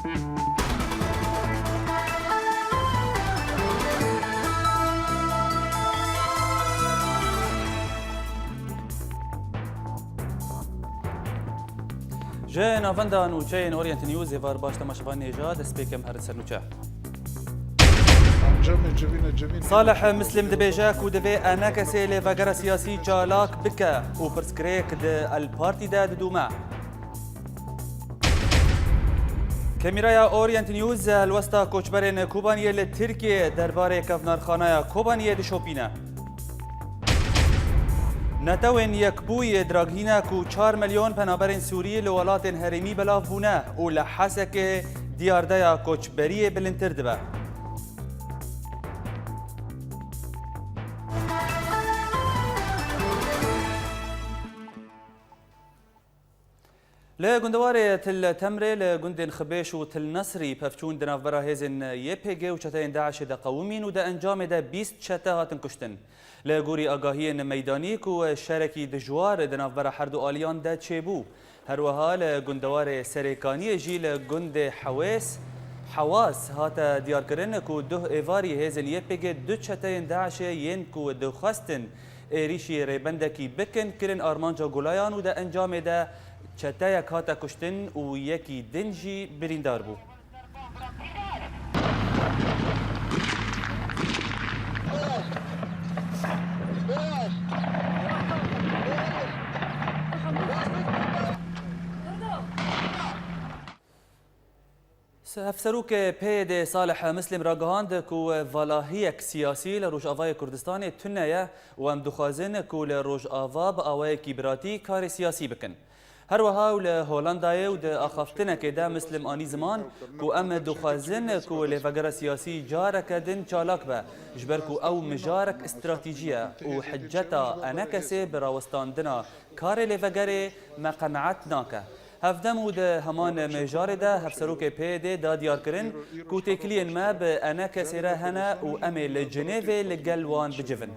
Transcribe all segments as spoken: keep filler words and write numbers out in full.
Ji navenda nûçeyên Orient News, êvar baş temaşevanên hêja, destpêkem herin ser nûçe. Salih Mislim dibêje ku divê ENKSê lêvegera siyasî çalak bike û pirsgirêk di El Partî de didûme. Kamîraya Orient News helwesta koçberên Kobaniyê li Tirkiyê derbarê kevnarxaneya Kobaniyê dişopîne. Netewên Yekbûyî diraghîne ku çar milyon penaberên Sûrî li welatên herêmî belav bûne û li Hesekê diyardeya koçberiyê bilindtir dibe. Li gundewarê Til Temrê li gundên Xibêş û Til Nesrî pevçûn di navbera hêzên Y P G û çeteyên DAIŞê de qewimîn û di encamê de bîst çete hatin kuştin. Li gorî agahiyên meydanî ku şerekî dijwar di navbera her du aliyan de çêbû. Her wiha li gundewarê Serêkaniyê jî li gundê Hewês, Hewas hate diyarkirin ku duh êvarî hêzên Y P G du çeteyên DAIŞê yên ku dixwestin êrîşî rêbendekî bikin, kirin armanca gulayan û di encamê de çeteyek hate kuştin û yekî din jî birîndar bû. Hevserokê P Y D Salih Mislim ragihand ku valahiyek siyasî li Rojavayê Kurdistanê tune ye û em dixwazin ku li Rojava bi awayekî biratî karê siyasî bikin. Her wiha û li Holandayê û di axaftinekê de Mislim anî ziman ku em dixwazin ku lêvegera siyasî careke din çalak be, ji ber ku ew mijarek stratejî ye û hiceta ENKSê bi rawestandina karê lêvegerê me qenaet nake. Hevdem û di heman mêjarê de Hevserokê P Y D da diyarkirin ku têkiliyên me bi ENKSê re hene û em ê li Cinêvê li gel wan bicivin.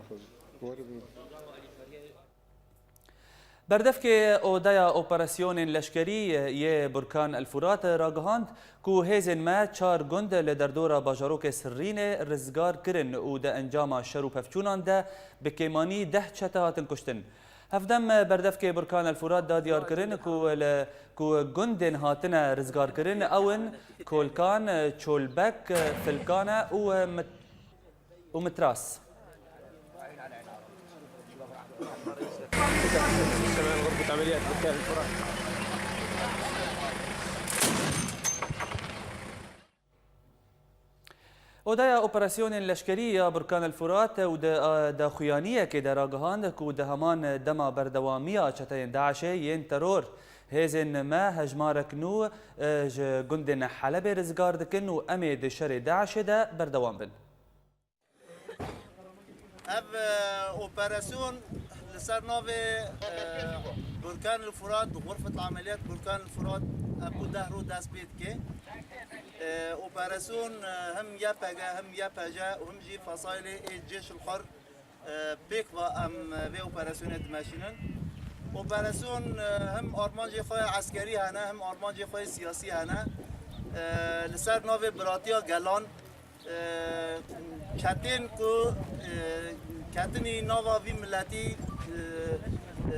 Berdevkê Odeya Operasyonên Leşkerî yê Burkan El Furat ragihand ku hêzên me çar gund li derdora bajarokê Sirrînê rizgar kirin û di encama şer û pevçûnan de bi kêmanî deh çete hatin kuştin. Hevdem berdevkê Burkan El Furat da diyarkirin ku li ku gundên hatine rizgarkirin ew in Kolkan, Çolbek, Filkane û Mit-, û Mitras. Odeya Operasyonên Leşkerî ya Burkan El Furat û di, a, daxuyaniyekê de ragihand ku di heman dema berdewamiya çeteyên DAIŞê yên teror, hêzên me hejmarek nû, e, ji gundên Helebê rizgar dikin û em ê di şerê DAIŞê de berdewam bin. Ev, e, operasyon li ser navê, e, Burkan el Furat, Xurfet Ameliyat Burkan el Furat, ev bû deh roj dest pê dike. E, operasyon, e, hem Y P G, hem Y P J û hem jî fesaîlê ê Cêş el Hur, e, pêk ve em, e, vê operasyonê dimeşînin. Operasyon, e, hem armancê xwe eskerî hene, hem armancê xwe siyasî hene. E, li ser navê biratiya gelan, e, çetên ku, e, ketinî nava vî miletî, e, e,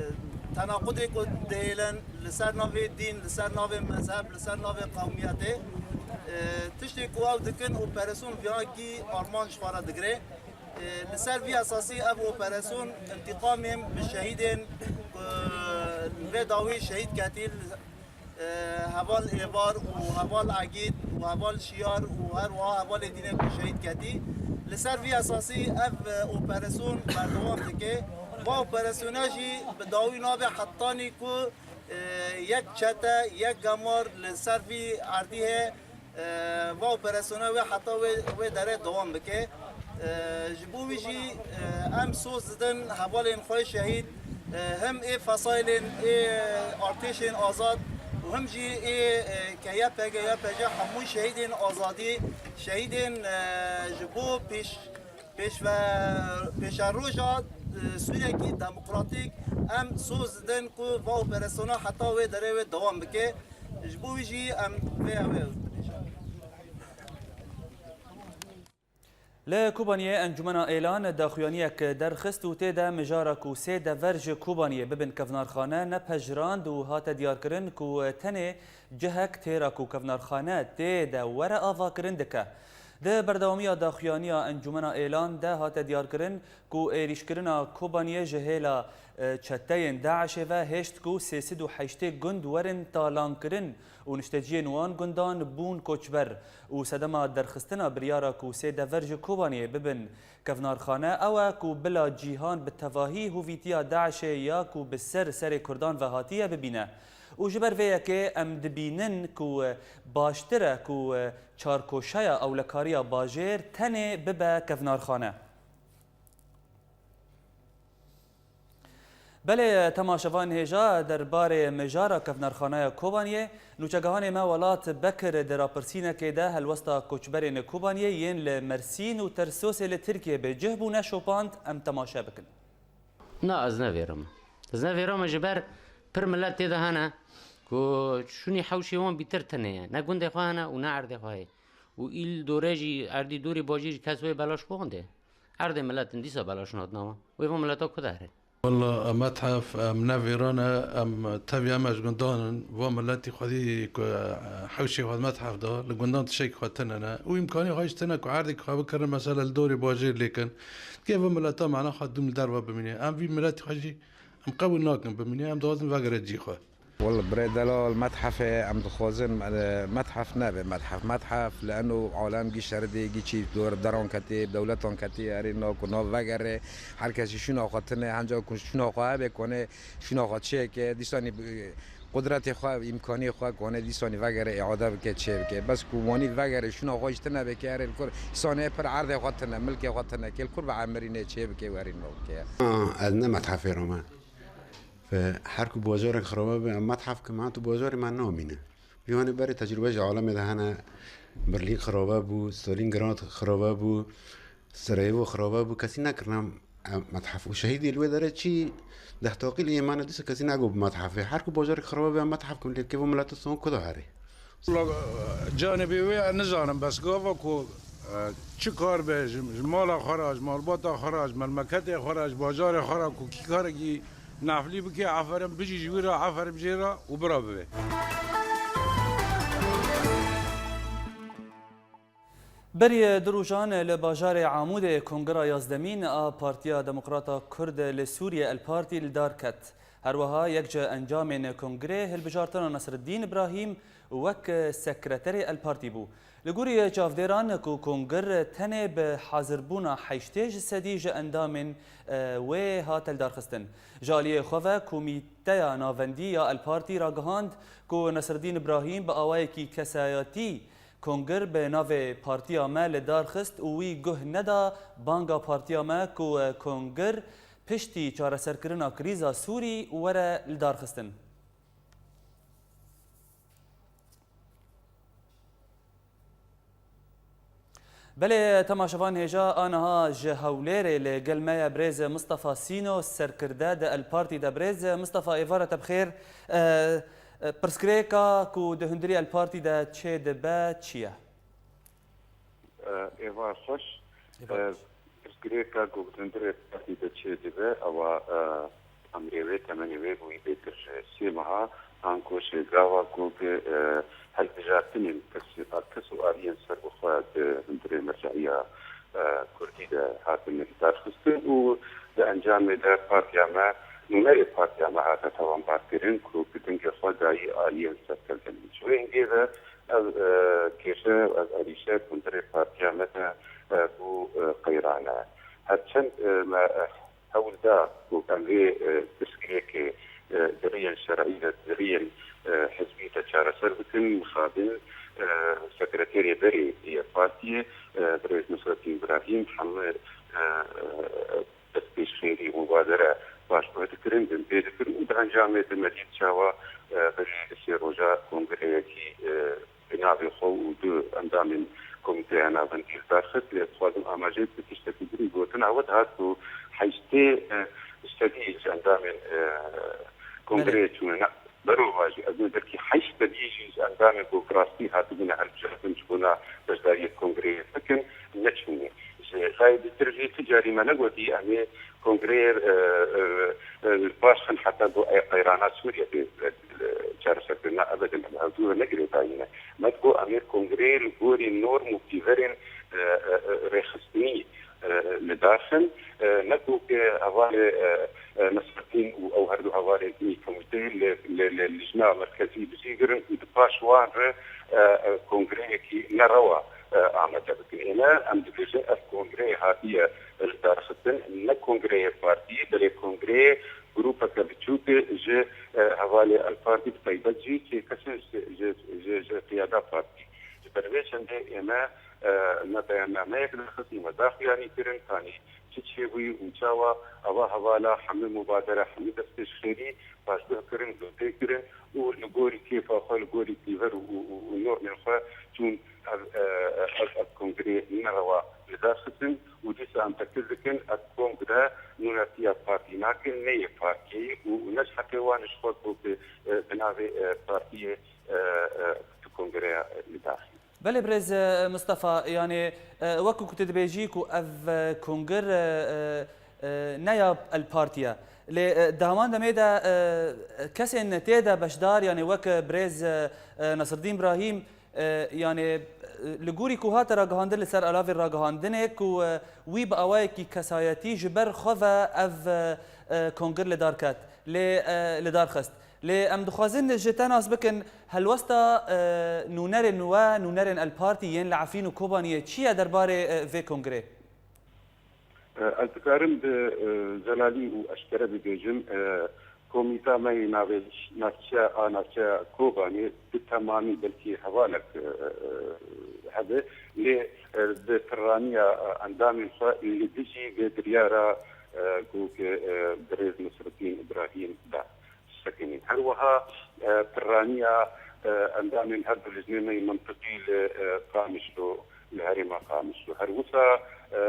tenaqudê ku dihêlin li ser navê dîn, li ser navê mezheb, li ser navê qewmiyetê, e, tiştê ku ew dikin, operasyon viyakî armanc xwe re digire. E, li ser vî esasî ev operasyon întîqamên bi şehîdên ku li vê dawî şehîd ketî, e, heval Êvar û heval Egîd û heval Şiyar û her wiha hevalê dînê ku şehîd ketî. Li ser vî esasî ev, e, operasyon berdewam dike. Va operasyona jî bi dawî nabe hetanî ku, e, yek çete, yek gemar li ser vî erdî heye, e, va operasyona wê heta wê, wê derê dewam bike. E, ji bo wî jî, e, em soz didin hevalên xwe şehîd, e, hem ê fesaîlên ê artêşên azad û hem jî ê, e, K Y P G, Y P J, hemû şehîdên azadî, şehîdên, e, ji bo pêş, pêşve-, pêşeroja, e, Sûrekî demokratîk em soz didin ku va operasyona heta wê derê wê dewam bike. Ji bo wî jî em vê ew ê dibêjin. Li Kobaniyê Encûmena Êlan daxuyaniyek derxist û tê de mijara ku sê dever ji Kobaniyê bibin kevnarxane nepejirand û hate diyarkirin ku tenê cihek têra ku kevnarxane tê de were avakirin dike. Di berdewamiya daxuyaniya Encûmena Êlan de hate diyarkirin ku êrîşkirina Kobaniyê ji hêla, e, çeteyên DAIŞê ve hêşt ku sê sed û heştê gund werin talankirin û nişteciyên wan gundan bûn koçber û sedema derxistina biryara ku sê dever ji Kobaniyê bibin kevnarxane ew e ku bila cîhan bi tevahî hovîtiya DAIŞê ya ku bi ser serê Kurdan ve hatiye bibîne. Û ji ber vê yekê em dibînin ku baştir e ku çarkoşeya ewlekariya bajêr tenê bibe kevnarxane. Belê, temaşevan hêja derbarê mijara kevnarxaneya Kobaniyê, nûçegihanê me Welat Bekir di rapirsînekê de helwesta koçberên Kobaniyê yên li Mersîn û Tersosê li Tirkiyê bi cih bûne şopand, em temaşe bikin. Na, ez nevêrim. Ez nevêrim ji ber pir milet tê de hene ku şûnî hewşê wan bîtir tenê ye. Ne gundê xwe hene û ne erdê xwe heye. Û îl dore jî, erdî dorê bajêr jî kes wê belaş xwe dê. Erdê miletin dîsa belaş natina wan. Wê van mileta ku de here? Walla, em methef, em nevêran e, em tevî em ji gundan in. Va miletî xwedî ku, e, hewşê xwe methef da, li gundan tiştekî xwe tune ne. Û îmkanî xwe jî tune ku erdê xwe bikirin, mesela li dorê bajêr lêkin. Dikê va mileta mana xwe dûm li derve bimîne. Em vî miletî xwe jî em qebûl nakin bimîne, em dixwazin vegere cî xwe. Walla birê delal, methefê em dixwazin, e, methef nebe methef. Methef li eno alem gî şeridê, gî çî dor deran ketê, dewletan ketê, erê na ku nav vegere, her kesî şûna xwe tine, henca ku şûna xwe hebe kone, şûna xwe çêke, dîsanî, e, qudretê xwe, îmkaniyê xwe kone, dîsanî vegere, îade bike, çê bike. Bes ku wanî vegere, şûna xwe jî tine bike, erê li kur, îsanê pir erdê xwe tine, milkê xwe tine, kê li kur bi emirînê çê bike û erê na bike. Ah, ez ne methefê rame. Ve her ku bajarek xiraba be, em methef kim, ha tu bajarê me namîne. Yanî berê tecrûbe ji alemê de hene, Berlîn xiraba bû, Stalingrad xiraba bû, Sarayevo xiraba bû, kesî nekirine, em, methef. Û şehîdê li wê derê çî deh taqîl ê me ne dîsa kesî negot bi methefê. Her ku bajarek xiraba be, em methef kim, lê kêvo mileta son ku da herê. Wala, canê bê wê ez nizanim, bes gava ku, e, çi kar be, ji, ji mala xwe re, ji malbata xwe re, ji memleketê xwe re, ji bajarê xwe re, ku kî karekî neflî bike, aferin bijî ji wî re, aferin jê re û bira bibe. Berî du rojan li bajarê Amûdê Kongira Yazdemîn a Partiya Demokrata Kurd li Sûriyê, El Partî, li dar ket. Her wiha yek ji encamên kongirê hilbijartina Nesreddîn Îbrahîm wek sekreterê El Partî bû. Li gorî çavdêran ku kongir tenê bi hazirbûna heştê ji sedî ji endamên, e, wê hate lidarxistin. Ji aliyê xwe ve Komîteya Navendî ya El Partî ragihand ku Nesreddîn Îbrahîm bi awayekî kesayetî kongir bi navê partiya me li dar xist û wî guh neda banga partiya me ku, e, kongir piştî çareserkirina krîza Sûrî were lidarxistin. Belê, temaşevan hêja, aniha ji Hewlêrê li gel me ye birêz Mistefa Sîno, serkirde di El Partî de. Birêz Mistefa, êvara te bi xêr. E, e, pirsgirêka ku di hundirî El Partî de çê dibe çi ye? E, êvar xweş. Êvar E, xweş. Pirsgirêka ku di hundirê Partî de çê dibe, ewa, e, emrê wê, temenê wê bûyî bêtir ji sê meha, anku ji gava ku bi, e, hilbijartinên kes, kes û aliyên serbixwe di hundirê merceyiya, e, kurdî de hatin darxistin û di encamê de partiya me, nûnerê partiya me hate tawanbarkirin ku bi dingê xwe dayî aliyên serkeftinê. Ji wê hingê ve ev, e, kêşe, ev erîşe hundirê partiya me de, e, bû, e, qeyrane. Her çend, e, me, e, hewl da ku em vê, e, pirsgirêkê, e, di riyên şer'î de, di riyên, e, hizbî de çareser bikin, mixabin, e, sekreterê berê yê partiyê, e, birêz Nusretîn Îbrahîm, hemû, e, e, dest pêşxêrî û mubadere baş guh dikirin, din pê dikirin û di encamê de me dît çawa, e, berê sê roja kongreyekî, e, bi navê xwe û du endamên Komîteya Navendî li dar xist, lê dixwazim amaje bikim tiştekî din. Gotina we dihat ku heştê, e, sedî ji endamên, e, kongreyê Belê. çûne ne. Berovajî, ez ne belkî heşt sedî jî ji endamên ku bi rastî hatibûne hilbijartin ji bona beşdariyê kongreyê bikin, neçûne. Ji Sayê dîtir jî ti carî me negotî em ê kongreyê, e, e, e, li paş xin heta ku ey qeyrana Sûriyê bê, e, çareserkirina ebedin em hevdû re ne girêdayî ne. Me digot em ê kongreyê li gorî norm û pîverên, e, e, e, rêxistinî, e, li dar xin, e, ne ku ke hevalê, e, e, Nesreddîn û ew her du hevalên din ê komîteyê li, li, li lijna merkezî bicîgirin û di paş wan re, e, e, kongreyekî nerewa, e, amade bikin. Êne em dibêjin ev kongreyê hatiye lidarxistin, ne kongreyê partiyê, belê kongreyê grûpeke biçûk ji, e, hevalê El Partî, bi taybet jî sê kesên ji, ji, ji, ji qiyada partî. Ji ber vê çendê ême, e, me beyannameyek derxist û me daxuyanî kirin, tanî çi çêbûyî û çawa ava hevala hemî mubadere, hemî destpêşxêrî paşguh kirin, gotê kirin û li gorî kêfa xwe, li gorî pîver û, û, û, û normên xwe çûn ev, e, ev, ev kongrê nerewa li dar xistin û dîsa em tekir dikin, ev kongre nûnertiya partî nakin, ne yê partiyê û, û ne ji heqê wan ji xwe ku bi, e, bi navê, e, partiyê, e, e, tu kongreya li daxî. Belê birêz, e, Mistefa, yanî, e, wekî ku tu dibêjî ku ev, e, kongir, e, e, e, ne ya El Partî ye. Lê, e, di heman demê de, e, kesên tê de beşdar, yanî wek birêz, e, e, Nesreddîn Brahîm, e, yanî, e, li gorî ku hate ragihandin li ser alavê ragihandinê ku, e, wî bi awayekî kesayetî ji ber xwe ve ev, e, e, kongir li dar ket, lê, e, li dar xist. Lê em dixwazin ji te nas bikin, helwesta, e, nûnerên we, nûnerên El Partî yên li Efrîn û Kobaniyê çi ye derbarê, e, vê kongrê? E, ez dikarim bi, e, zelalî û eşkere bibêjim, e, komîta me yê navê navçe a navçeya Kobanê bi temamî belkî hevalek, e, e, hebe, lê, e, bi pirraniya, e, endamên xwe li dijî vê biryara, e, ku, ku, e, birêz Nesreddîn Îbrahîm da. Sekinî. Her wiha, e, pirraniya, e, endamên her du lijnê me yê mintiqî li, e, Qamişlo, li herêma Qamişlo. Her wisa, e,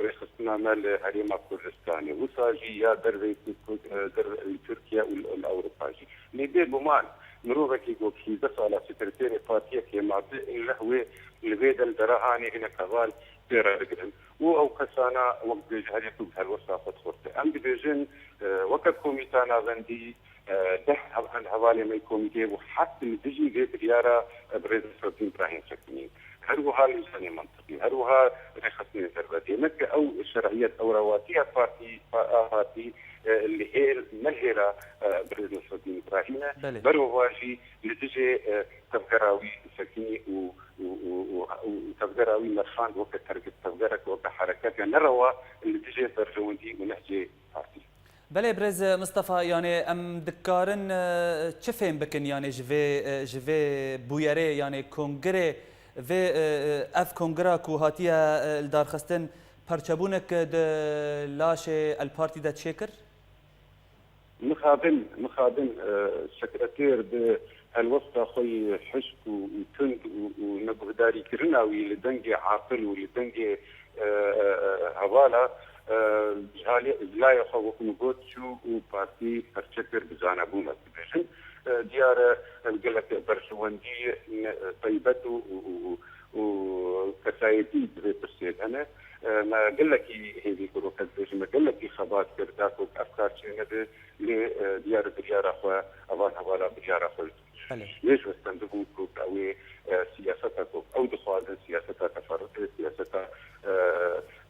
rêxistina me li herêma Kurdistanê. Wisa jî ya derveyî Kur-, e, derve-, li Tirkiye û li, li Ewropa jî. Lê bêguman mirovekî ku sîzdeh sala sekreterê partiyekê mabe, leh wê li vê de li dera hanê hinek heval pê re bigirin. Û ew kesana wek dibêje her yek bi helwesta xwe dixurte. Em dibêjin, e, weke komîta navendî, e, deh hev-, hevalê me yê komîteyê bû heft li dijî vê biryara, e, birêz Nesreddîn Îbrahîm sekinî. Her wiha lîjanê mentiqî, her wiha rêxistinên derbedê. Ne ke ew şer'iyet, ew rewatiya partî, pa-, a partî, e, li hêl, ne li hêla, e, birêz Nesreddîn Îbrahîm e. Belê. Berovajî li dijê, e, tevgera wî sekinî û, û, û, û, û tevgera wî merxand weke tergit tevgerek, weke herekeke nerewa li dijê berjewendî û nehcê partî. Belê birêz Mistefa, yanî em dikarin, e, çi fêm bikin, yanî ji vê, e, ji vê bûyerê, yanî kongirê vê, e, e, ev kongira ku hatiye, e, lidarxistin perçebûnek di laşê El Partî de çêkir? Mixabin, mixabin, e, sekreter bi helwesta xwe yê hişk û, û tund û, û neguhdarîkirina wî li dengê aqil û li dengê, e, e, e, hevala, e, ji halê, ji layê xwe wek min got çû û partî perçe kir, bi zanebûnek dibêjin. E, diyar e, gelek berjewendî, e, taybet û, û, û, û kesayetî di vê pirsê de hene. E, me gelekî hêvî kir û ez dibêjim, me gelekî xebat kir, da ku ev kar çênebe, lê, e, diyar e biryara xwe, evan hevala biryara xwe Belê. Lê ji westendibû ku ew ê, e, siyaseta ku ew dixwazin, siyaseta teferruqê, siyaseta, e,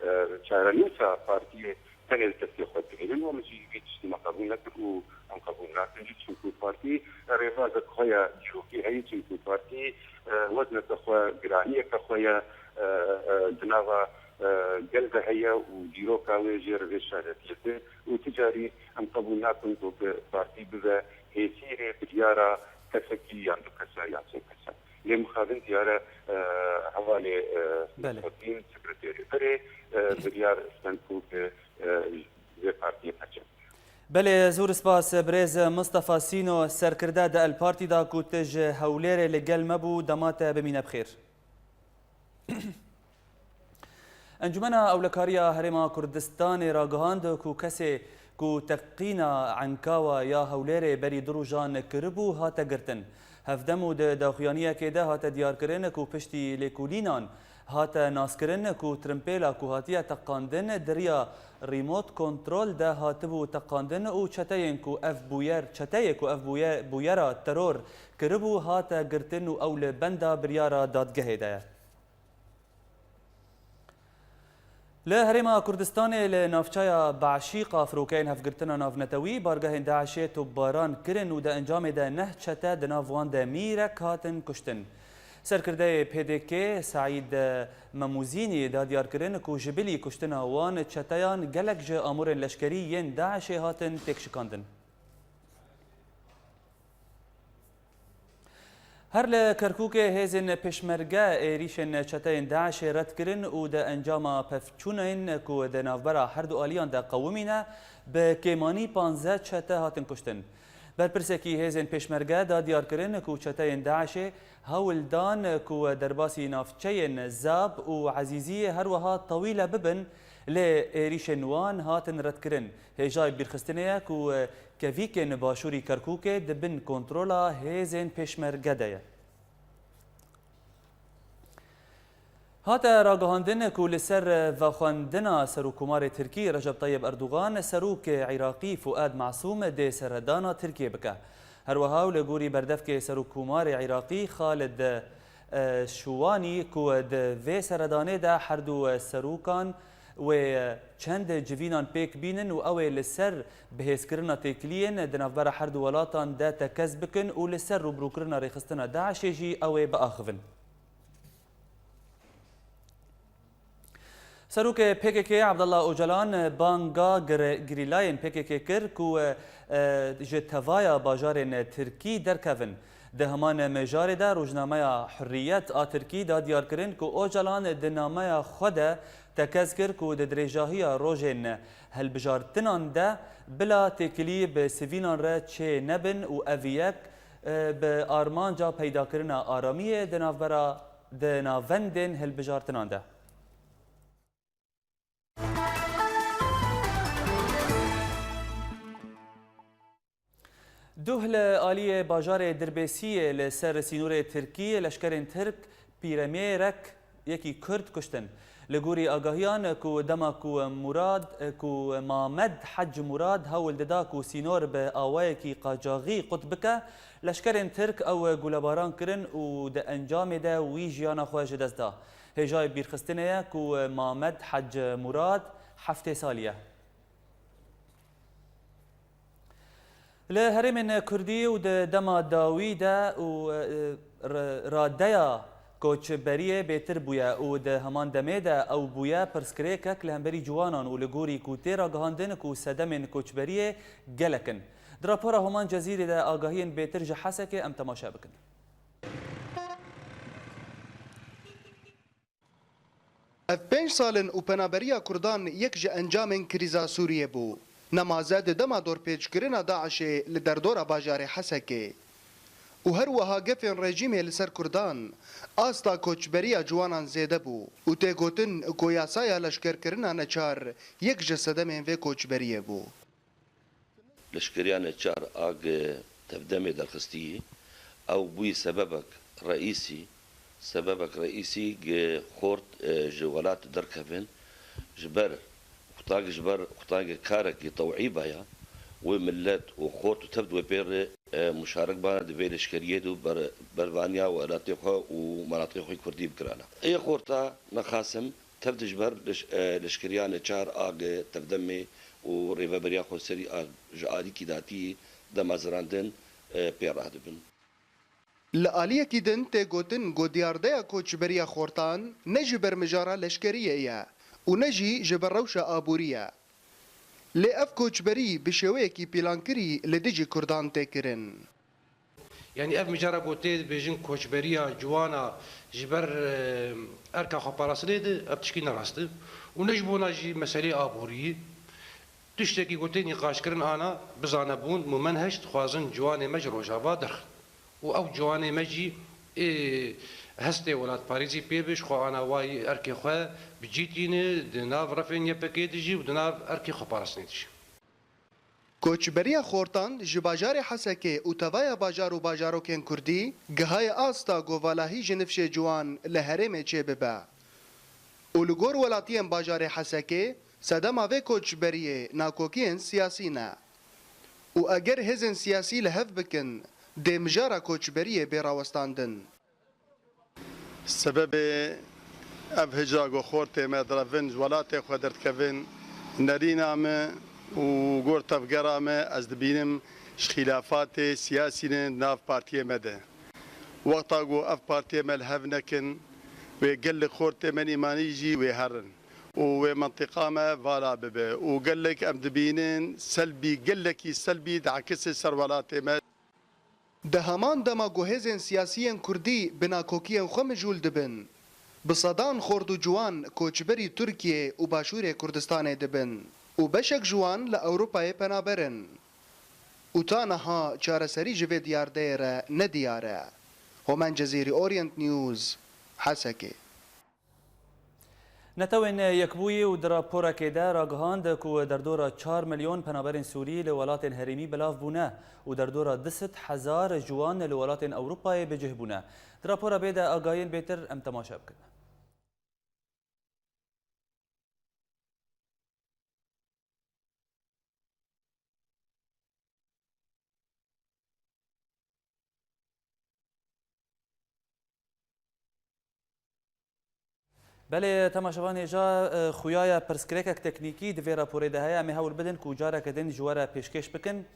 e, çarenûsa partiyê tenê li destê xwe digihînin û min jî vî tiştî me qebûl nekir û em qebûl nakin jî, çimkû partî rêbazek xwe ya dîrokî heye, çimkû partî, e, wezneke xwe, giraniyeke xwe ye, e, e, di nava, e, gel de heye û dîroka wê jê re vê şaretiyê tê û ti carî em qebûl nakin ku bi partî bibe hêsîrê biryara kesekî yan du kesa yan sê kesa. Lê mixabin diyar e, e, hevalê, e, Belê. Nesreddîn, sekreterê berê, e, biryar stend ku bi, e, vê partiyê peçe. Belê, zor spas, birêz Mistefa Sîno, serkirde di El Partî de ku tu ji Hewlêrê li gel me bû, dema te bimîne bi xêr. Encûmena Ewlekariya Herêma Kurdistanê ragihand ku kesê ku teqîna Enkawa ya Hewlêrê berî du rojan kiribû, hate girtin. Hevdem û di daxuyaniyekê de hate diyarkirin ku piştî lêkolînan Hate naskirin ku tirimpêla ku hatiye teqandin di riya remote control de hatibû teqandin û çeteyên ku ev bûyer, çeteyê ku ev bûye-, bûyera teror kiribû hate girtin û ew li benda biryara dadgehê de ye. Li Herêma Kurdistanê li navçeya Beşîqa firokeyên hevgirtina navnetewî bargehên DAIŞê topbaran kirin û di encamê de neh çete, di nav wan de mîrek, hatin kuştin. Serkirdeyê P D K Seîd Memûzînî da diyarkirin ku ji bilî kuştina wan çeteyan gelek ji amûrên leşkerî yên DAIŞê hatin têkşikandin. Her li Kerkûkê hêzên pêşmerge êrîşên çeteyên DAIŞê red kirin û di encama pevçûnên ku di navbera herdu aliyan de qewimîne, bi kêmanî panzdeh çete hatin kuştin. Berpirsekî hêzên pêşmerge da diyarkirin ku çeteyên DAIŞê hewl dan ku derbasî navçeyên Zab û Ezîziyê her wiha tawîle bibin, lê êrîşên wan hatin redkirin. Hêjayî bîrxistinê ye ku kevîkên başûrî Kerkûkê di bin kontrola hêzên pêşmerge de ye. Hate ragihandin ku li ser vexwendina Serokkomarê Tirkî Recep Tayyip Erdogan, Serokê Iraqî Fuad Masûm dê seredana Tirkiyê bike. Her wiha û li gorî berdevkê Serokkomarê Iraqî Xalid, e, Şiwanî ku di vê seredanê de her du serokan wê çend civînan pêk bînin û ew ê li ser bihêzkirina têkiliyên di navbera her du welatan de tekez bikin û li ser rûbirûkirina rêxistina DAIŞê jî ew ê biaxivin. Serokê P K K Abdullah Ocalan banga gere-, gerîlayên P K K kir ku, e, ji tevaya bajarên Tirkî derkevin. Di heman mijarê de rojnameya Hurriyet a Tirkî da diyarkirin ku Ocalan di nameya xwe de tekez kir ku di dirêjahiya rojên hilbijartinan de bila têkilî bi sivîlan re çê nebin û ev yek, e, bi armanca peydakirina aramiyê di navbera, di navendên hilbijartinan de. Duh li aliyê bajarê Dirbêsiyê li ser sînorê Tirkî leşkerên Tirk pîremêrek yekî Kurd kuştin. Li gorî agahiyan ku dema ku Murad, ku Mamed Hec Murad hewl dida ku sînor bi awayekî qacaxî qut bike, leşkerên Tirk ew gulebaran kirin û di encamê de wî jiyana xwe ji dest da. Hêjayê bîrxistinê ye ku Mamed Hec Murad heftê salî ye. Li herêmên Kurdî û di dema dawî de û, e, r-, radeya koçberiyê bêtir bûye û di heman demê de ew bûye pirsgirêkek li hemberî ciwanan û li gorî ku tê ragihandin ku sedemên koçberiyê gelek in. Di rapora Homan Cezîrê de agahiyên bêtir ji Hesekê em temaşe bikin. Ev pênc sal in û penaberiya Kurdan yek ji encamên krîza Sûriyê bû. Nemaze di dema dorpêçkirina DAIŞê li derdora bajarê Hesekê û her wiha gefên rejîmê li ser Kurdan, asta koçberiya ciwanan zêde bû û tê gotin ku yasaya leşkerkirina neçar yek ji sedemên vê koçberiyê bû. Leşkeriya neçar a gi tevdemê derxistî, ew bûyî sebebek reîsî, sebebek reîsî gi xort, e, ji welat derkevin, ji ber, qutak ji ber, qutak karekî tewîba ya, wê millet û xort û tevd wê pê re, e, muşarek bana di vê leşkeriyê de û ber-, bervaniya welatê xwe û menatiqê xwe kurdî bikirana. Ê xorta nexasim, Tev dijber leş-, e, leşkeriya neçar a gi tevdemê û rêveberiya xweserî a ji alîkî datî dema zirandin, e, pê radibin. Li aliyekî din tê gotin ku diyardeya koçberiya xortan ne ji ber mijara leşkeriyê ye û ne jî ji ber rewşa aborî ye. Lê ev koçberî bi şêweyekî pîlankirî li dijî Kurdan tê kirin. Yanî ev mijara ku tê dibêjin koçberiya ciwana ji ber, e, erka xweparastinê de, ev tişkî ne rast e. Û ne ji bona jî meseleyê aboriyê. Tiştekî ku tê nîqaşkirin ana bizane bûn, mumen heşt dixwazin ciwanê me ji Rojava derxin. Û ew ciwanê me jî ê hestê welatparêzî pê be, ji xwe ana wayî erkê xwe bi cî tîne, di nav refên Y P G de jî û di nav erkê xweparastinê de jî. Koçberiya xortan ji bajarê Hesekê û tevaya bajar û bajarokên Kurdî gihaye asta ku valahî ji nifşê ciwan li herêmê çêbibe. û li gor welatiyên bajarê Hesekê sedema vê koçberiyê nakokiyên siyasî ne. Û eger hêzên siyasî li hev bikin, dê mijara koçberiyê bê rawestandin. Sebebê ev hicra ku xortê me direvin, ji welatê xwe derdikevin, nerîna me û gor tevgera me, ez dibînim ji xîlafatê siyasî ne nav partiyê me de. Wexta ku ev partiyê me li hev nekin, wê gelek xortê me nîmanî jî wê herin û wê mentiqa me vala bibe û gelek em dibînin selbî, gelekî selbî diekise ser welatê me. Di heman dema ku hêzên siyasiyên kurdî bi nakokiyên xwe mijûl dibin, bi sedan xort û ciwan koçberî Tirkiyê û Başûrê Kurdistanê dibin û beşek ji wan li Ewropayê penaber in. Û ta niha çareserî ji vê diyardeyê re nediyar e. Homen Cezîrî, Orient News, Hesekê. Netewên Yekbûyî û di raporekê de ragihand ku derdora çar milyon penaberên Sûrî li welatên herêmî belav bûne û derdora du sed hezar ji wan li welatên Ewropayê bi cih bûne. Di rapora bê de agahiyên bêtir em temaşe bikin. Belê, temaşevanê ja, e, xuya ye, pirsgirêkek teknîkî di vê raporê de heye. Em ê hewl bidin ku careke din ji we re pêşkêş bikin.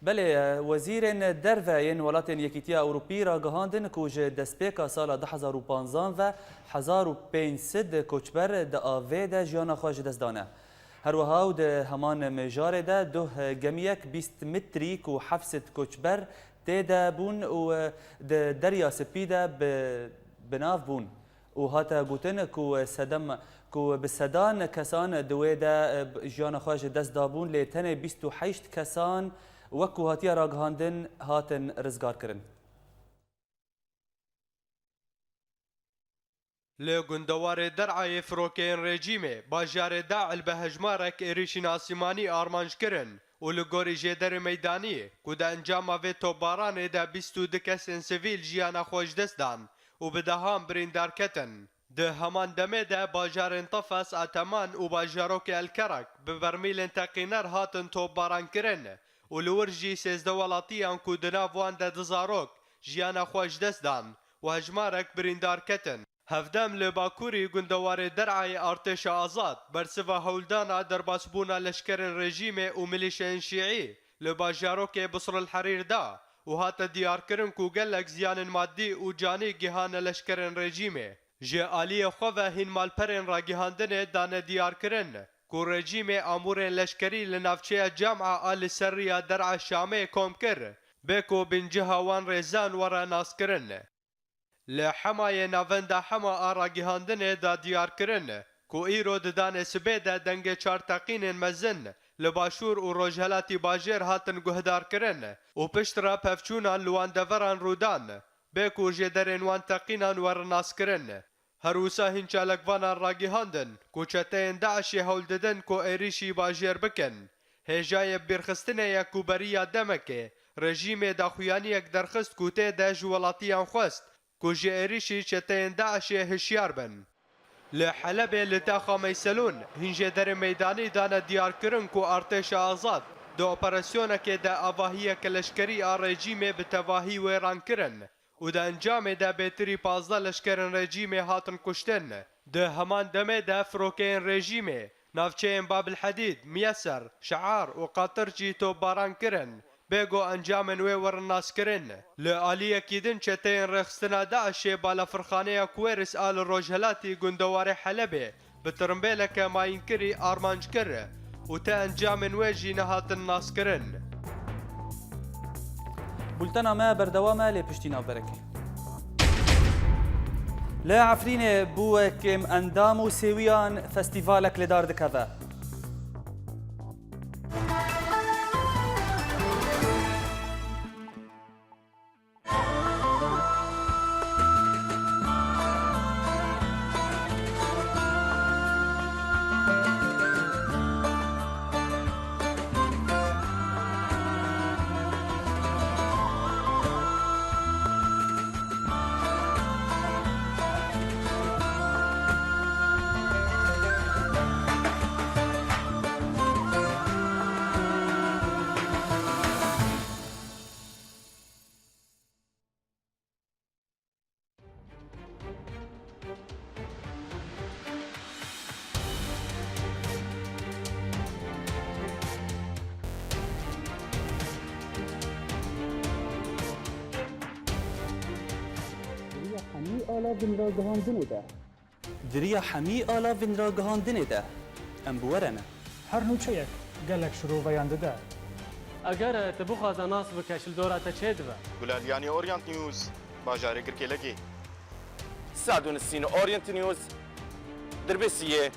Belê, e, wezîrên derve yên welatên Yekîtiya Ewropî ragihandin ku ji destpêka sala du hezar û panzdeh ve hezar û pênc sed koçber di avê de jiyana xwe ji dest dane. Her wiha û di heman mijarê de duh gemiyek bîst metrî ku heft sed koçber tê de bûn û di Derya Spî de bi, bi nav bûn û hate gotin ku sedem, ku bi sedan kesan di wê de jiyana xwe ji dest dabûn, lê tenê bîst û heşt kesan, wek ku hatiye ragihandin, hatin rizgarkirin. Li gundewarê Der'ayê firokeyên rejîmê bajarê Da'il bi hejmarek êrîşên asîmanî armanc kirin û li gorî jêderê meydanî ku di encama vê topbaranê de bîst û du kesên sivîl jiyana xwe ji dest dan û bi dehan birîndar ketin. Di heman demê de bajarên Tefes, Ateman û bajarokê El Kerek bi bermîlên teqîner hatin topbaran kirin û li wir jî sêzdeh welatiyan ku di nav wan de du zarok jiyana xwe ji dest dan û hejmarek birîndar ketin. Hevdem li bakurî gundewarê Der'ayê artêşa azad bersiva hewldana derbasbûna leşkerên rejîmê û milîşeyên şîî li bajarokê Bisril Herîr da û hate diyarkirin ku gelek ziyanên madî û canî gihane leşkerên rejîmê. Ji aliyê xwe ve hîn malperên ragihandinê dane diyarkirin ku rejîmê amûrên leşkerî li navçeya Cam'a a li ser riya Der'a Şamê kom kir, bê ku binceha wan rêzan were naskirin. Li Hemayê navenda Hema a ragihandinê da diyarkirin ku îro di danê sibê de dengê çar teqînên mezin li başûr û rojhelatî bajêr hatin guhdarkirin û piştre pevçûnan li wan deveran rûdan, bê ku jêderên wan teqînan werin naskirin. Her wisa hîn çalakvanan ragihandin ku çeteyên DAIŞê hewl didin ku êrîşî bajêr bikin. Hêjayê bibîrxistinê ye ku beriya demekê rejîmê daxuyaniyek derxist ku tê de ji welatiyan xwest ku ji êrîşî çeteyên DAIŞê hişyar bin. Li Helebê li taxa Meyselûn hîn jêderên meydanî dane diyarkirin ku artêşa azad di operasyonekê de avahiyeke leşkerî a rejîmê bi tevahî wêran kirin û di encamê de bêtirî pazdeh leşkerên rejîmê hatin kuştin. Di heman demê de firokeyên rejîmê navçeyên Babil Hedîd, Miyeser, Şe'ar û Qatir jî topbaran kirin, bê ku encamên wê werin naskirin. Li aliyekî din çeteyên rêxistina DAIŞê balafirxaneya Kuwêris a li rojhelatî gundewarê Helebê bi tirimbêleke mayînkirî armanc kir û ti encamên wê jî nehatin naskirin. Bultena me berdewam e, lê piştî navberekê. Li Efrînê bû kêm endam û sêwiyan festîvalek li dar dikeve. Di ragihandinê de. Di riya hemî alav ên ragihandinê de em bi we re ne. Her nûçeyek gelek şiroveyan dide. Eger tu bixwaze nas bike, ji li dora te çê dibe. Gulaliyanî Orient News, bajarê Girkêlekê. Sadûnisîn Orient News, Dirbêsiyê.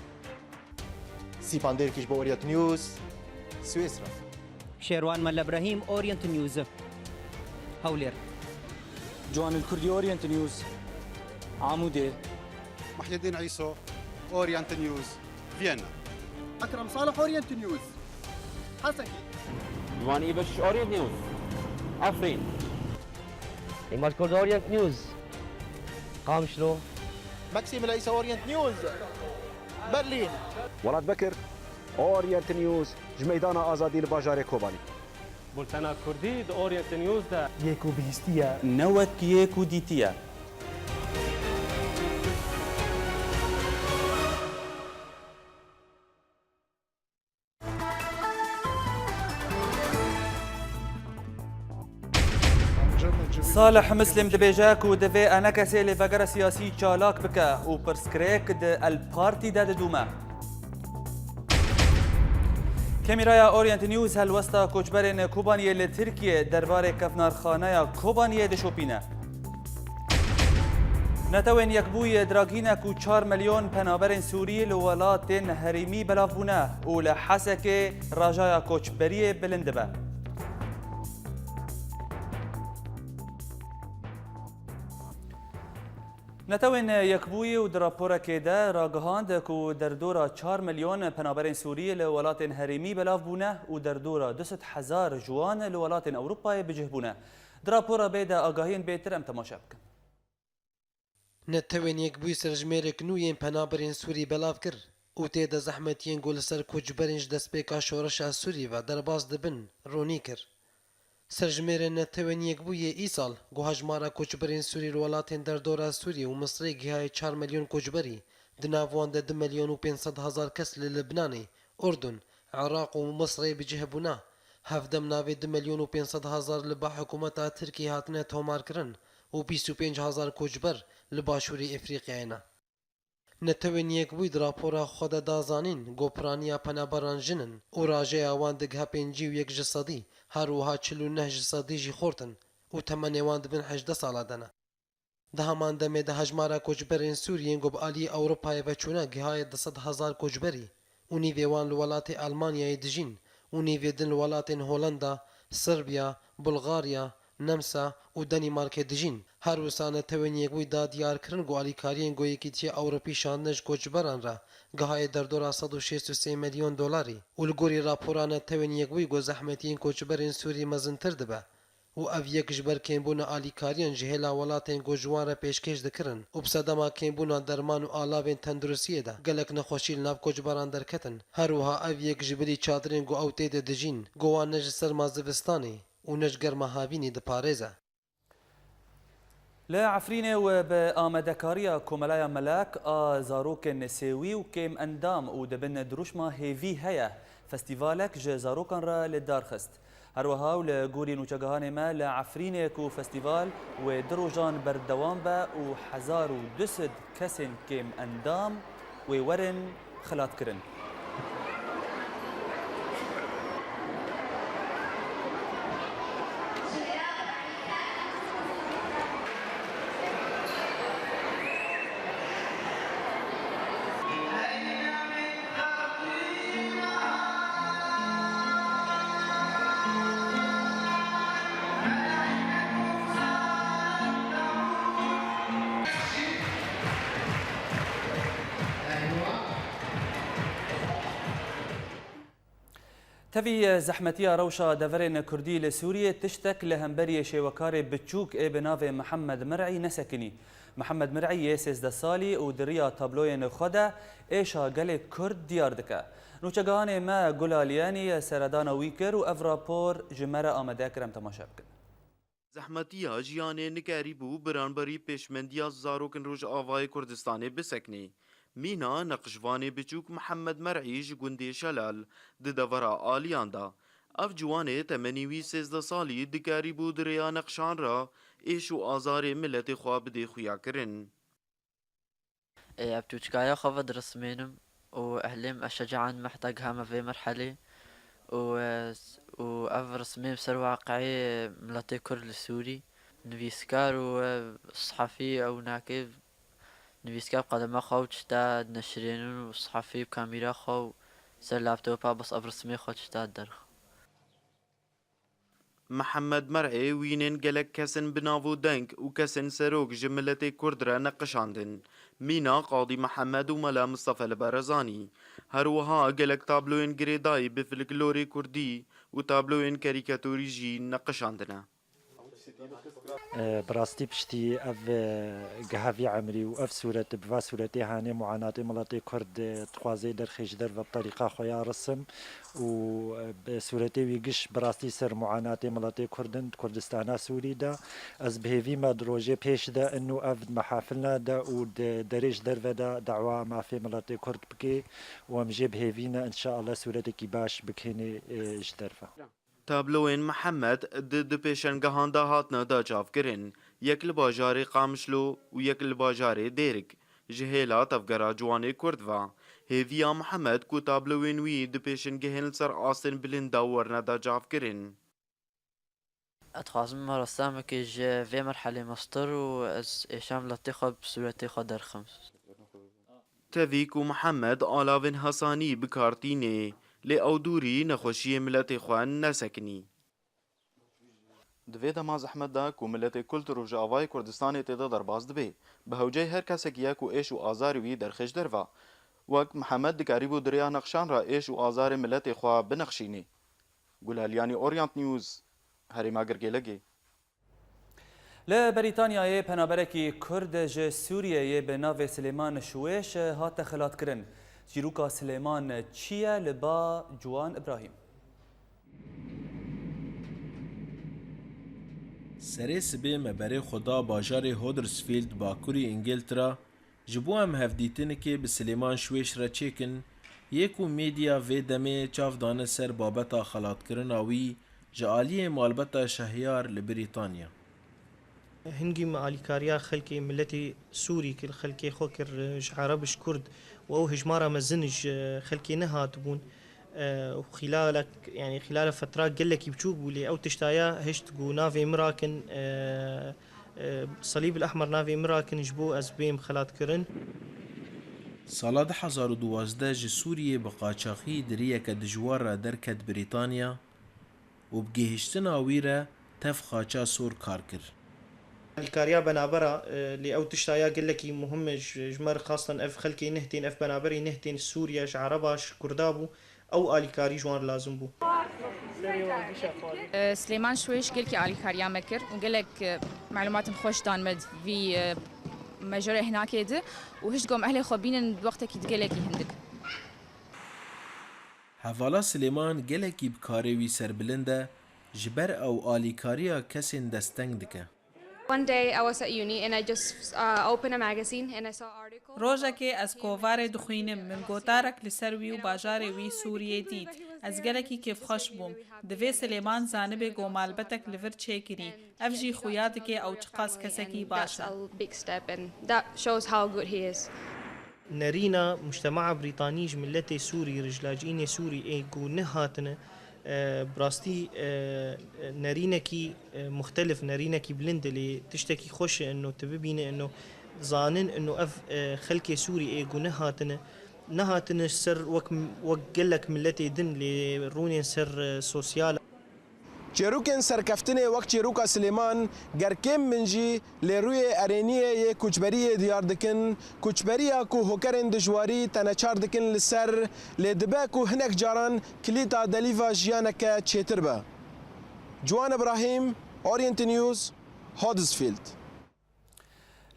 Sîpan Dêrkî ji bo Orient News, Swêsra. Şêrwan Mele Brehîm, Orient News, Hewlêr. Ciwanil Kurdî, Orient News, Amûdê. Muhyiddin Îso, Orient News, Viyana. Ekrem Salih, Orient News, Hesekê. Ciwan Îbeş, Orient News, Efrîn. Îmaj Kurd, Orient News, Qamişlo. Maxim Leysa, Orient News, Berlîn. Welat Bekir, Orient News, ji Meydana Azadî li bajarê Kobanî. Bultena Kurdî di Orient News de. Yê ku bihîstiye. Ne wek yê ku dîtiye. Salih Muslim dibêje ku divê enekesê lêvegera siyasî çalak bike û pirsgirêk di El Partî de didûme. Kamîraya Orient News helwesta koçberên Kobaniyê li Tirkiyê derbarê kevnarxaneya Kobaniyê dişopîne. Netewên Yekbûyî diragîne ku çar milyon penaberên Sûrî li welatên herêmî belav bûne û li Hesekê rajaya koçberiyê bilind dibe. Netewên Yekbûyî û di raporekê de ragihand ku derdora çar milyon penaberên Sûrî li welatên herêmî belav bûne û derdora du sed hezar ji wan li welatên Ewropayê bi cih bûne. Di rapora bê de agahiyên bêtir em temaşe bikin. Netewên Yekbûyî serjimêrek nû yên penaberên Sûrî belav kir û tê de zehmetiyên ku li ser koçberên ji destpêka şoreşa Sûrî ve derbas dibin, ronî kir. Serjimêrên Netewên Yekbûyî îsal, ku hejmara koçberên Sûrî li welatên derdora Sûriyê û Misirê gihaye çar milyon koçberî, di nav wan de du milyon û pênc sed hezar kes li Libnanê, Urdun, Iraq û Misirê bi cih bûne. Hevdem navê du milyon û pênc sed hezar li ba hikûmeta Tirkiyê hatine tomarkirin û bîst û pênc hezar koçber li Başûrê Efrîqyayê ne. Netewên Yekbûyî di rapora xwe de da zanîn, ku piraniya penaberan jin in û rajeya wan digihe pêncî û yek ji sedî, her wiha çil û neh ji sedî jî xort in û temenê wan di bin hejdeh sala de ne. Di heman demê de hejmara koçberên Sûrî yên ku bi aliyê Ewropayê ve çûne gihaye du sed hezar koçberî û nîvê wan li welatê Elmanyayê dijîn û nîvê din li welatên Holanda, Serbiya, Bulgarya, Nemsa û Danîmarkê dijîn. Her wisa Netewên Yekbûyî da diyar kirin ku alîkariyên ku Yekîtiya Ewropî şandine ji koçberan re gihaye derdora sed û şêst û sê milyon dolarî û li gorî rapora Netewên Yekbûyî ku zehmetiyên koçberên Sûrî mezintir dibe û ev yek ji ber kêmbûna alîkariyan ji hêla welatên ku ji wan re pêşkêş dikirin û bi sedema kêmbûna derman û alavên tenduristiyê de gelek nexweşî li nav koçberan derketin. Her wiha ev yek ji bilî çadirên ku ew tê de dijîn, ku wan ne ji serma zivistanê û ne ji germa havînê diparêze. Li Efrînê û bi amadekariya Komelaya Melek a zarokên sêwî û kêm endam û di bin dirûşma hêvî heye, festîvalek ji zarokan re li dar xist. Her wiha û li gorî nûçegihanê me li Efrînê ku festîval wê du rojan berdewam be û hezar û du sed kesên kêm endam wê werin xilatkirin. Tevî zehmetiya rewşa deverên Kurdî li Sûriyê tiştek li hemberî şêwekarê biçûk ê bi navê Mihemed Mir'î nesekinî. Mihemed Mir'î yê sêzdeh salî û di riya tabloyên xwe de êşa gelê Kurd diyar dike. Nûçegihanê me Gulaliyanî seredana wî kir û ev rapor ji me re amade kir, em temaşe bikin. Zehmetiya jiyanê nikarîbû beramberî pêşmendiya zarokên Rojavayê Kurdistanê biseknê. Mîna neqşvanê biçûk Mihemed Mer'î ji gundê Şelal di devera Aliyan de. Ev ciwanê temenî wî sêzdeh salî dikarîbû di rêya neqşan re êş û azarê miletê xwe bidê xuyakirin. Ê, ev tûçkaya xwe ve dirismênim û ehlêm eşecean me heta gihame vê merhelê û, e, û ev rismê ser waqiê miletê Kurd li Sûrî. Nivîskar û, e, sihefî ew nake, nivîskar bi qelema xwe û tişta dineşirênin û sihefî bi kamîra xwe û ser laptopa bes ev rismê xwe tişta derxe. Mihemed Mer'ê wînên gelek kesên bi nav û deng û kesên serok ji miletê Kurd re neqişandin. Mîna Qadî Mihemed û Mela Mistefe li Berezanî. Her wiha gelek tabloyên girêdayî bi folklorê Kurdî û tabloyên karîkatorî jî neqişandine. Bi rastî piştî ev, e, geha vî emrî û ev sûret, bi va sûretê hanê muanatê miletê Kurd, e, dixwaze derxê ji derve bi terîqa xwe ya risim û, e, bi sûretê wî giş bi rastî ser muanatê miletê Kurd in di Kurdistana Sûrî de. Ez bi hêvî me di rojê pêş de in û ev di mehafilna de û di derê ji derve de dawa mafê miletê Kurd bike û em jê bi hêvî ne, înşeallah sûretekî baş bikênê, e, ji derve. Tabloyên Mihemed di du pêşengehan de hatine daçavkirin, yek li bajarê Qamişlo û yek li bajarê Dêrik. Ji hêla tevgera ciwanê Kurd ve, hêviya Mihemed ku tabloyên wî di pêşengehên li ser astên bilind de werine daçavkirin. Ez dixwazim me ressamekê ji vê merhelê mestir û ez êşa miletê xwe bi sûretê xwe derxim. Tevî ku Mihemed alavên hesanî bi kar tînê, lê ew dûrî nexweşiyê miletê xwe nesekinî. Di vê dema zehmet de ku miletê Kurd li Rojavayê Kurdistanê tê de derbas dibe, bi hewceyî her kesekî ye ku êş û azarê wî derxê ji derve. Wek Mihemed dikarîbû di rêya nexşan re êş û azarê miletê xwe binexşînê. Gulaliyanî, Orient News, Herêma Girgêlegê. Li Brîtanyayê penaberekî Kurd ji Sûriyeyê bi navê Silêman Şwêş hate xilatkirin. Çîroka Silêman çi ye li ba Ciwan Ibrahîm? Serê sibê me berê xwe da bajarê Huddersfield, bakurî Îngiltera, ji bo em hevdîtinikê bi Silêman Şwêş re çêkin, yê ku medya vê demê çav dane ser babeta xelatkirina wî ji aliyê malbata Şehyar li Brîtanya. Hingî me alîkariya xelkê miletê Sûrî kir, xelkê xwe kir, ji Ereb, ji Kurd û ew hejmara mezin ji xelkê nehatibûn. E, û xîlalek, yanî xîlala fetra gelekî biçûk bû, lê ew tiştaya hişt ku navê min rakin, e, e, Salîb el Ehmer navê min rakin ji bo ez bêm xelatkirin. Sala du hezar û duwazdeh ji Sûriyê bi qaçaxî di riyeke dijwar re derket Brîtanya û bi gihiştina wî re tev xaça sor kar kir. Alîkariya benabera, e, lê ew tiştaya gelekî muhim e ji, ji me re xastan ev xelkê neh tên, ev benaberê neh tên Sûriye, ji Ereba, ji Kurda bû. Ew alîkarî ji wan re lazim bû. Silêman Şwêş gelkî alîkariya me kir û gelek, e, malûmatên xweş dan me di vî, e, mejorê hinakê de û hişt ku em ehlê xwe bînin di wextekî di gelekî hindik. Hevala Silêman gelekî bi karê wî serbilind e, ji ber ew alîkariya kesên desteng dike. One day I was at uni and I just, uh, opened a magazine and I saw an article. Rojekê ez kovarê dixwînim, min gotarek li ser wî û bajarê wî Sûriyê dît. Ez gelekî kêfxweş bûm. Divê Silêman zanibe ku malbetek li vir çêkirî. Ev jî xuya dike ew çiqas kesekî baş e. And that's a big step and that shows how good he is. Nerîna mujtema'a Brîtanî ji miletê Sûrî, ji lacînê Sûrî ê ku nehatine, e, bi rastî, e, nerînekî, e, muxtelif, nerînekî bilind e, lê tiştekî xweş e, ino tu bibîne, ino zanin, ino ev, e, xelkê Sûrî ê ku nehatine, nehatine ser wek, wek gelek miletê din, lê rûnên ser, e, sosyal. Çêrokên serkeftinê wek çêroka Silêman, ger kêm bin jî, lê rûyê erêniyê yê koçberiyê diyar dikin, koçberiya ku hokerên dijwarî te neçar dikin li ser, lê dibe ku hinek caran kilîta delîva jiyaneke çêtir be. Ciwan Ibrahîm, Orient News, Huddersfield.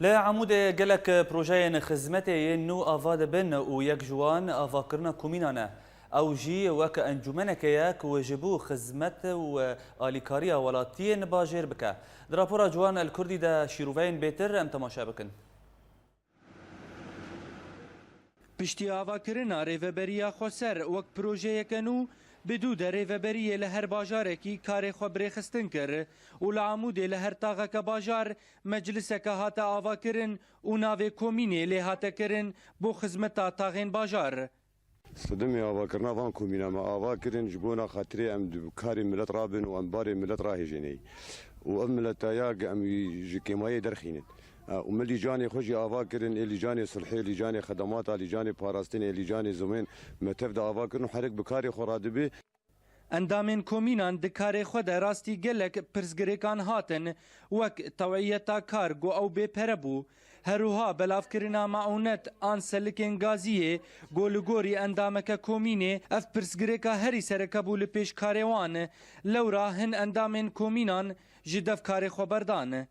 Li Amûdê gelek projeyên xizmetê yên nû ava dibin û yek ji wan avakirina komînan e. Ew jî wek encûmeneke ye ku ji bo xizmet û alîkariya welatiyên bajêr bike. Di rapora Ciwan El Kurdî de şîroveyên bêtir em temaşe bikin. Piştî avakirina Rêveberiya Xweser wek projeyeke nû, Bi dû de rêveberiyê li her bajarekî karê xwe birêxistin kir û li Amûdê li her taxeke bajar mecliseke hate avakirin û navê komînê lê hate kirin bo xizmeta taxên bajar. Sedemê avakirina van komîna me ava kirin, ji bona xatirê em di karê milet rabin û em barê milet rahêjênê. Û ev mileta ya em wî ji kêmayê derxînin. Û me lîcanê xwe jî ava kirin, ê lîcanê sulhê, lîcanê xedemata, lîcanê parastinê, lîcanê zimên me tev de ava kirin û herek bi karê xwe radibe. Endamên komînan di karê xwe de rastî gelek pirsgirêkan hatin, wek tewiyeta kar ku ew bê pere bû, herwiha belavkirina meûnet an selikên gaziyê ku li gorî endameke komînê ev pirsgirêka herî sereke bû li pêş karê wan. Lewra hin endamên komînan ji dev karê xwe berdan.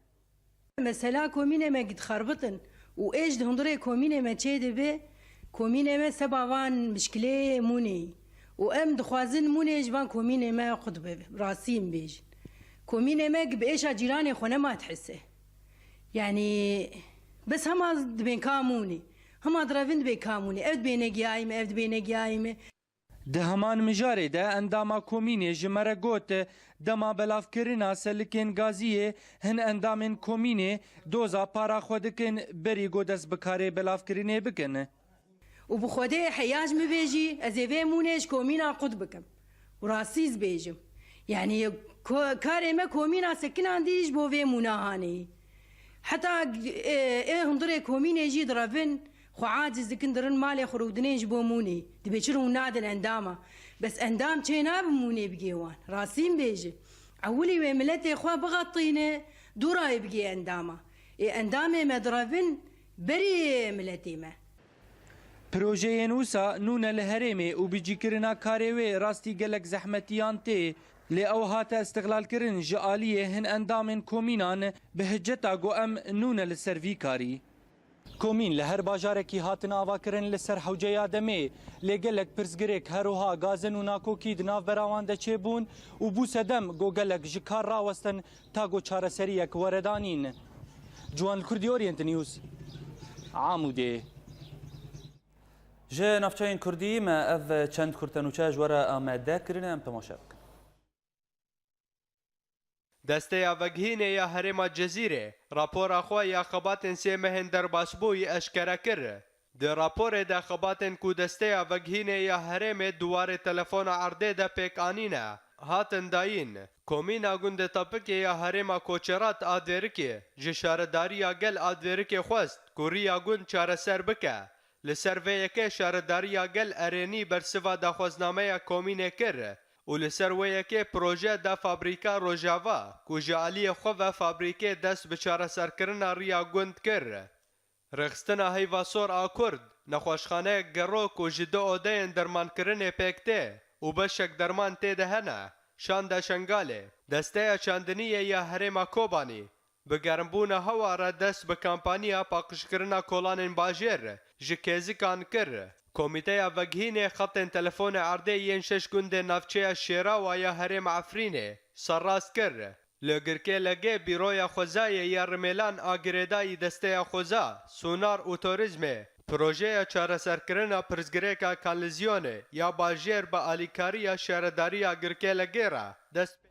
Mesela komînê me dixerbitin û êş di hundirê komînê me çêdibe, komînê me seba van mişkilê mûnê yî û em dixwazin mûnê ji van komînê me qut bibe, rastî em bêjin. Komînê me bi êşa cîranê xwe nema dihise. Yanî bes hema dibên ka mûnê. Hema direvin dibê ka mûnê. Ev dibêne giyayî me, ev dibêne giyayî me. Di heman mijarê de endama komînê ji me re got, dema belavkirina selikên gaziyê hin endamên komînê doza para xwe dikin berî ku dest bi karê belavkirinê bikin. Û bi Xwedê heya ji min bê jî ez ê vê mûnê ji komîna qut bikim. Û rastî ez bêjim. Yanî ko-, karê me komîna sekinandî ji bo vê mûna hanê. Heta, e, ê hundirê komînê jî direvin, xwe aciz dikin, dirin malê xwe rûdinên ji bo mûnê. Dibê çi rû nadin endama. Bes endam çê nabe mûnê bigê wan. Rastî em bêjin. Ewilî wê miletê xwe bixetîne, dûra wê bigê endama. Ê endamê me direvin, berî miletê me. Projeyên wisa nûne li herêmê û bicîkirina karê wê rastî gelek zehmetiyan tê. Lê ew hate îstixlalkirin ji aliyê hin endamên komînan bi hiceta ku em nûne li ser vî karî. Komîn li her bajarekî hatin avakirin li ser hewceya demê, lê gelek pirsgirêk her wiha gazin û nakokî di navbera wan de çêbûn û bû sedem ku gelek ji kar rawestin ta ku çareseriyek were danîn. Ciwan Kurdî, Orient News, Amûdê. Ji navçeyên Kurdî me ev çend kurtenûçe ji we re amade kirine, em temaşe bikin. Desteya Veguhînê ya Herêma Cizîrê rapora xwe ya xebatên sê mehên derbasbûyî eşkere kir. Di raporê de xebatên ku Desteya Veguhînê ya Herêmê di warê telefona erdê de pêk anîne, hatin dayîn. Komîna Gundê Tapikê ya Herêma Koçerat a Dêrikê ji Şaredariya Gel a Dêrikê xwest ku riya gund çareser bike. Li ser vê yekê Şaredariya Gel Erênî bersiva daxwaznameya komînê kir û li ser wê yekê proje da fabrîka Rojava ku ji aliyê xwe ve fabrîkê dest bi çareserkirina riya gund kir. Rêxistina Heyva Sor a Kurd, nexweşxaneyek gero ku ji du odeyên dermankirinê pêk tê û beşek derman tê de hene, şande Şengalê. Desteya Çandiniyê ya Herêma Kobanî, bi germbûna hewa re dest bi kampanya paqijkirina kolanên bajêr ji kêzikan kir. Komîteya Veguhînê xetên telefonê erdê yên şeş gundên navçeya Şêrawa ya Herêma Efrînê serrast kir. Li Girkê Legê Bîroya Xwezayê ya Rimêlan a girêdayî Desteya Xweza, Sunar û Torîzmê projeya çareserkirina pirsgirêka kanlîzyonê ya bajêr bi alîkariya Şaredariya Girkê Legê re dest pê.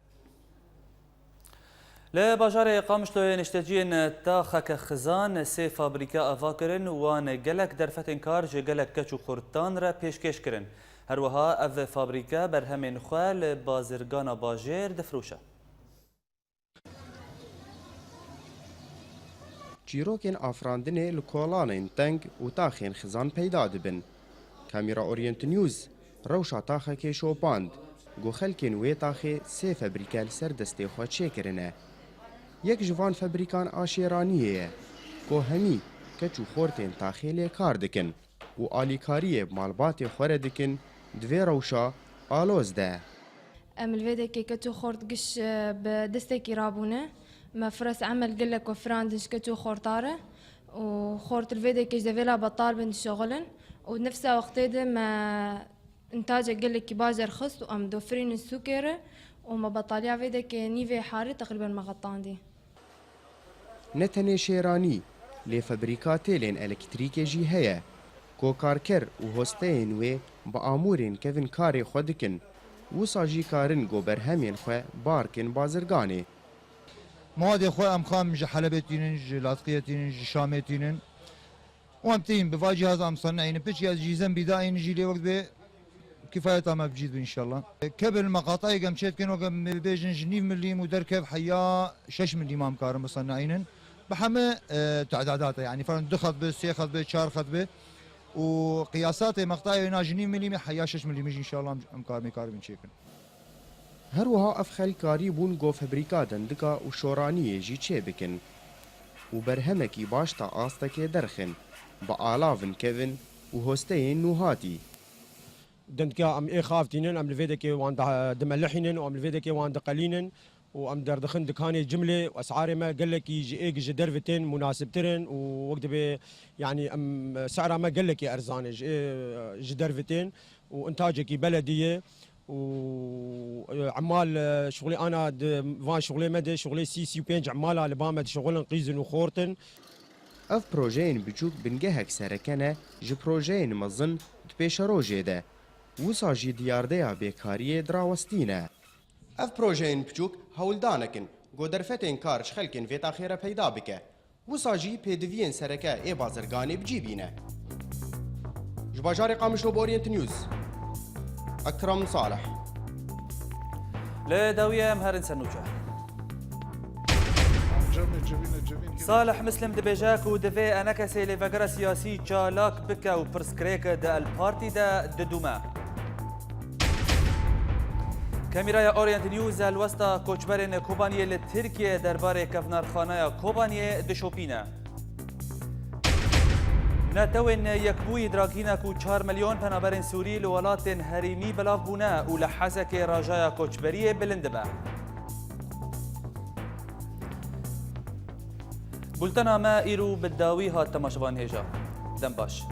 Li bajarê Qamişloyê nişteciyên taxeke xizan sê fabrîke ava kirin, wan gelek derfetên kar ji gelek keç û xortan re pêşkêş kirin. Her wiha ev fabrîke berhemên xwe li bazirgana bajêr difiroşe. Çîrokên afirandinê li kolanên teng û taxên xizan peyda dibin. Kamera Orient News rewşa taxekê şopand, ku xelkên wê taxê sê febrîke li ser destê xwe çêkirine. Yek ji van febrîkan a Şêraniyê ye, ku hemî keç û xortên taxê lê kar dikin û alîkariyê bi malbatê xwe re dikin di vê rewşa aloz de. Em li vê dekê keç û xort giş, e, bi destekî rabûne. Me firas emel gelek wefirandin ji keç û xorta re û xort li vê dekê ji devêla betal bin dişoxilin û nefsa wextê de me intacek gelekî baş derxist û em dofirînin sûkê re û me betaliya vê dekê nîvê harî teqrîben me xetandî. Ne tenê Şêranî, lê febrîka têlên elektrîkê jî heye, ku karker û hosteyên wê bi amûrên kevin karê xwe dikin. Wisa jî karin ku berhemên xwe bar kin bazirganê. Mewedê xwe em xam ji Helebê tînin, ji Lazqiyê tînin, ji Şamê tînin. Û em tînin bi va cîhaza em sanayînin. Piçî ez cîzen bîda ên jî lê wek dibê kifayeta me bi cî dibe înşallah. Kevin meqatayê gem çêdikin wek em bêjin ji nîv milîm û derkev heya şeş milîm em karin bi sanayînin. Bi heme e, te'dadate, yani falan du xet bi, sê xet bi, çar xet bi. Û qiyasatê meqtayê wêna ji nîv milîmê heya şeş milîmî jî înşallah em, em karmê karibin çêkin. Her wiha ev xelk karî bûn ku febrîka dendika û şoraniyê jî çê bikin û berhemekî baş ta astekê derxin, bi alavin kevin û hosteyên nûhatî. Dendika em ê xav tînin, em li vê dekê wan da-, dimelihînin û em li vê dekê wan diqelînin û em derdixin dikanê cimlê û esarê me gelekî ji ê ji derve tên munasibtir in û wek dibê, yanî em sera me gelekî erzan e ji ê ji derve tên û intacekî beledî ye û, e, emal, e, şixulê ana di van şixulê me de şixulê sî, sî û pênc emala li ba me dişixulin, qîzin û xort in. Ev projeyên biçûk bingehek sereke ne ji projeyên mezin di pêşerojê de. Wisa jî diyardeya bêkariyê dirawestîne. Ev projeyên biçûk hewldanek in ku derfetên kar ji xelkên vê taxê re peyda bike. Wisa jî pêdiviyên sereke ê bazirganê bi cî bîne. Ji bajarê Qamişlo bi Orient News, Ekrem Salih. Li dawiyê em herin ser nûçe. Salih Mislim dibêje ku divê enekesê lêvegera siyasî çalak bike û pirsgirêk di El Partî de didûme. Kamîraya Orient News helwesta koçberên Kobaniyê li Tirkiyeyê derbarê kevnarxaneya Kobaniyê dişopîne. Netewên Yekbûyî diragîne ku çar milyon penaberên Sûrî li welatên herêmî belav bûne û li Hezekê rajaya koçberiyê bilind dibe. Bultena me îro bi dawî hat, temaşevan hêja. Dem baş.